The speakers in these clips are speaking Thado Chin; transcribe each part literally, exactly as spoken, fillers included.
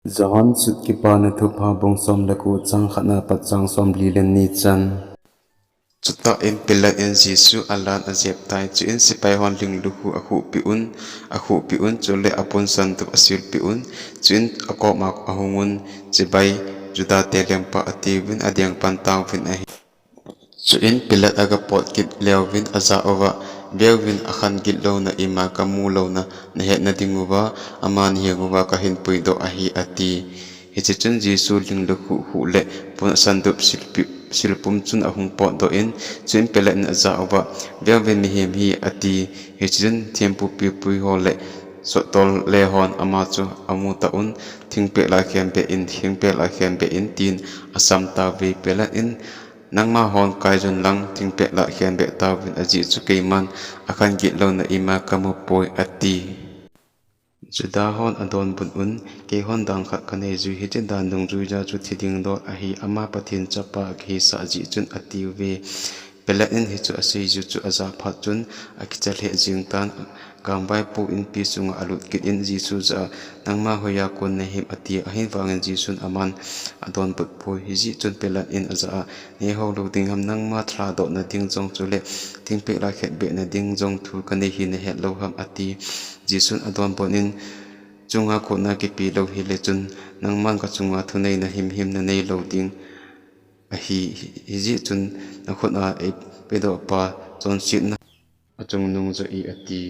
Johan Sut Kipana Thupha bung som le ko chang khatna pat chang som li le ni chan. Chutah in Pilat in Jesu alan ajep tai. Chuin sepai hon linglukhuh akhuhpeh un, akhuhpeh un, chule apun sandup asilpeh un, chuin akoma ahung un, Chibai, Juda te lengpa, atiuvin adeng pan tauvin ahi. Chuin Pilat agapot kit leuvin ajah uva, Veuvin, akhan gitlouna ima kamu louna nahetna dinguva, ama nahenguva kahin puidoh ahi, ati. Hiche chun Jesu linglukhuh khuh le pun sandup silpum chun ahung potdoh in, chuin Pilat in ajah uva, Veuvin, mihem hi, ati. Hiche chun thempu pipuiho le sottol le hon ama chu amu tah un, Thingpel a khenbeh in, thingpel a khenbeh in, tin asam tauve. Pilat in, Nangma hon kaijun lang thingpel a khenbeh tauvin, ajeh chu keiman akhan gitlouna ima kamupoi, ati. Juda hon adonbut un, Keihon dan khat kaneijui, hiche dan dungjuija chu thi ding dol ahi, ama Pathen chapa akihisah jeh chun, atiuve. Pilat in hichu aseiju chu ajah phat chun, akicha lheh jeng tan, gamvaipo inpi sunga alut kit in Jesu jah a, Nangma hoiya kon nahim, ati. Ahivangin Jesun aman adonbut poi. Hijeh chun Pilat in ajah a, Neihou lou ding ham, nangma lhadohna ding jong chule thingpel a khetbehna ding jong thu kanei hi nahet lou ham, ati. Jesun adonbut in, Chunga kona kipe lou hile chun, nangman kachunga thuneina himhim nanei lou ding ahi, hijeh chun nakhut a eipedoh pa chonsetna achungnung joh e, ati.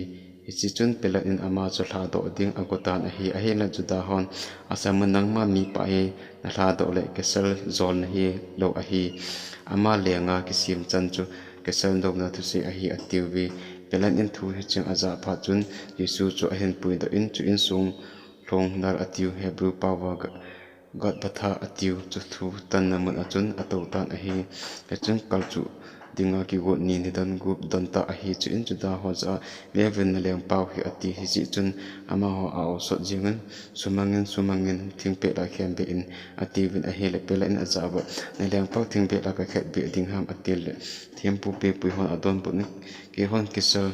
Hiche chun Pilat in ama chu lhadoh ding agotan ahi. Ahinla Juda hon asamun, Nangma mipa hi nalhadoh le kisel jol nahilou ahi. Ama lenga kisem chan chu kisel douna thusei ahi, atiuve. Pilat in thu hicheng ajah phat chun Jesu chu ahin puidoh in, chu insung lhong nar atiu, Hebrew paova Gabbatha atiu, chu thutanna mun a chun atoutan ahi. Hichun kalchuh dinga kigot ni nidan gup dontah ahi. Chuin Juda ho jah a, Veuvin, nalengpau hi, ati. Hijeh chun amaho a-osot jengin, Sumangin, sumangin, thingpel a khenbeh in, atiuvin ahile Pilat in ajah uva, Nalengpau thingpel a kakhetbeh ding ham, atile thempu pipuihon adonbut in, Keihon kisel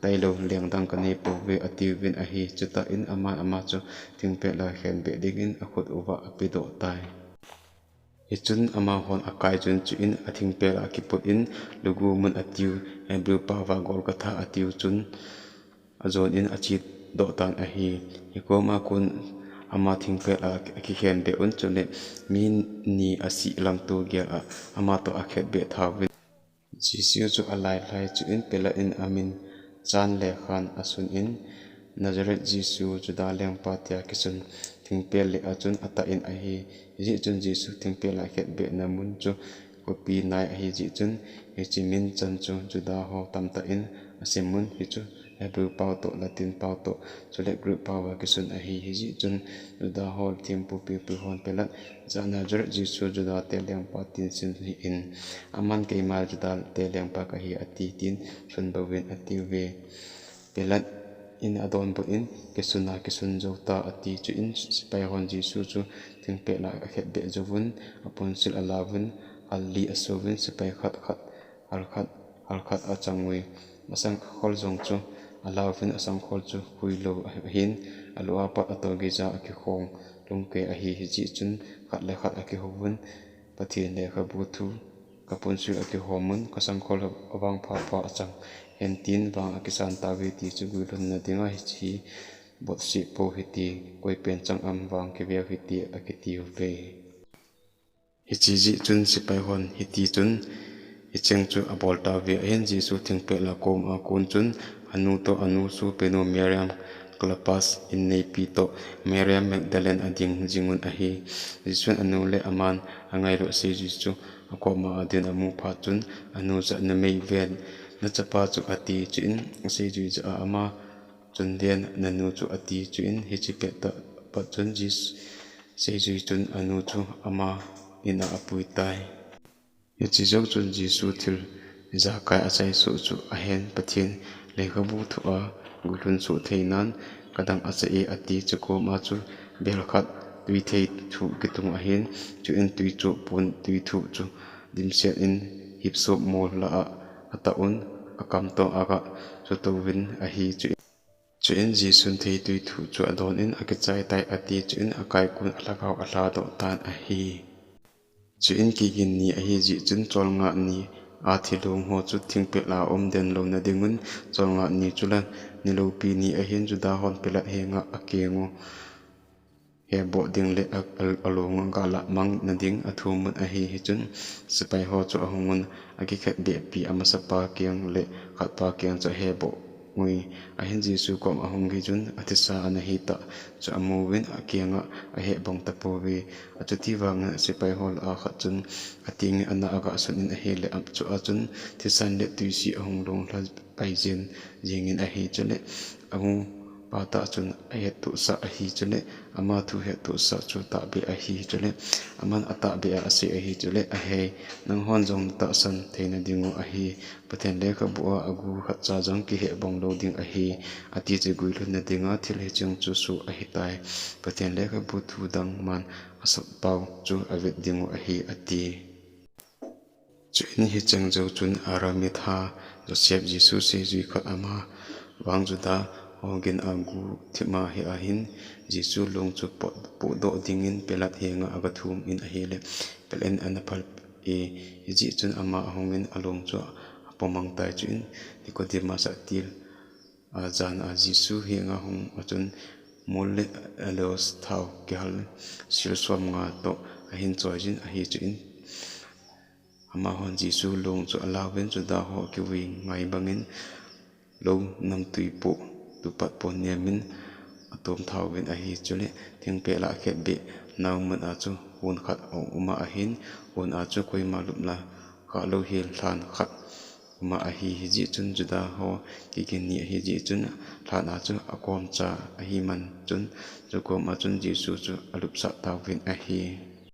tailou leng dang kaneipouve, atiuvin ahi. Chutah in aman ama chu thingpel a khenbeh dingin akhut uva apedoh tai. Hichun amahon akaijun, chuin athingpel a akiput in, Lugu mun atiu, Hebrew paova Golgotha atiu chun ajon in achedoh tan ahi. Hikoma kon ama thingpel a akikhenbeh un, chule mi ni asih langto gel a amatoh akhetbeh thauvin. Jesu chu alailhai, chuin Pilat in aminchan lekhan asun in, Nazareth Jesu, Juda lengpa, tia kisun thingpel lih a chun atah in ahi. Hijeh chun Jesu thingpel a khetbehna mun chu khopi nai ahijeh chun, hiche minchan chu Juda ho tamtah in asimun, hichu Hebrew pao toh, Latin pao toh, chule Greek paova kisun ahi. Hijeh chun Juda ho le thempu pipuihon Pilat jah a, Nazareth Jesu, Juda te lengpa, tin sun hih in, aman keima Juda te lengpa kahi ati, tin sun bouvin atiuve. Pilat in adonbut in, Kisuna kisun jou ta, ati. Chuin sepai hon Jesu chu thingpel a akhetbeh jouvun, aponsil alauvin, hal li asouvin, sepai khat khat, hal khat, hal khat achang uvin, asankhol jong chu alauvin, asankhol chu huilou ahin, alua pat atoh geija akikhong lungkei ahi. Hijeh chun khat le khat akihouvun, Pathen lekhabu thu kaponsil a kihom un, kasankhol avangpha pha achang hen tin vang akisan tauve ti chu guilhunna dinga hiche hi botseh pou hite, koi pen chang am vang kiveu hite, akitiuve. Hiche jeh chun sepai hon hiti chun hicheng chu abol tauve. Ahin Jesu thingpel a koma kon chun anu toh, anu sopinu Mariam Clopas inneipi toh, Mariam Magdalene ading jingun ahi. Jesun anu le aman angailut seijui chu akoma adin amu phat chun, anu jah a, Numei, ven nachapa chu, ati. Chuin aseijui jah a ama chun, Ven nanu chu, ati. Chuin hiche pettah pat chun Jesu seijui chun anu chu ama in a apui tai. Hiche jou chun Jesu thil ijakai achai soh chu ahen, Pathen lekhabu thua guilhun soh theinan kadang acha e, ati. Chukoma chu bel khat twithei thuh kitung ahin, chuin twi choh pon twi thuh chu dimset in hipsop mol lah a atah un, akam toh aga sutouvin ahi. Chuin Chuin Jesun theitwi thu chu adon in, akichai tai ati, chuin akaikun alhagao alhadoh tan ahi. Chuin kigin ni ahi jeh chun cholngah ni a thilong ho chu thingpel a um den louna dingun, cholngah ni chu la niloupi ni ahin Juda hon Pilat henga akeng u heboh ding le a, a, along a galah mang na ding athumun ahi. Hichun sepai ho chu ahungun akikhetbehpi amasapa keng le khatpa keng chu aheboh ui. Ahin Jesu kom ahung hi chun athisa ana hitah chu amuvin akenga ahehbong tapouve. Achuti vangin asepai ho lah a khat chun atingin ana aga sun in ahile, achua chun thisan le twisi ahung long lha pai jen jengin ahi. Chule amu pa tah chun ahettohsah ahi. Chule ama thu hettohsah chu tahbeh ahi. Chule aman atahbeh a asei ahi. Chule, ahei, nanghon jong natahsan theina dingu ahi. Pathen lekhabu a agu khatcha jong kihehbong lou ding ahi, ati chu guilhunna dinga thil hicheng chu soh ahitai. Pathen lekhabu thu dang man asap pau chu avet dingu ahi, ati. Chuin hicheng jou chun Arimatha Joseph Jesu seijui khat ama vang Juda ho gin a gu thipma hi ahin Jesu long chu pot, potdoh dingin Pilat henga agathum in ahile, Pilat in ana phal e, hijeh chun ama ahungin along chu apomang tai. Chuin Nicodemus atil a jan a Jesu henga hung a chun mul le aloes thao kihal sil somnga toh ahin choijin ahi. Chuin amahon Jesu long chu alauvin Juda ho kivui ngai bangin lou namtwi poh tupat pon nemin atom thauvin ahi. Chule thingpel a akhetbeh nau mun a chu hon khat auma ahin, hon a chu koima lupna khalou hi lhan khat uma ahi. Hijeh chun Juda ho kigin ni ahi jeh chun lhan a chu akomcha ahiman chun, chukom a chun Jesu chu alupsah tauvin ahi.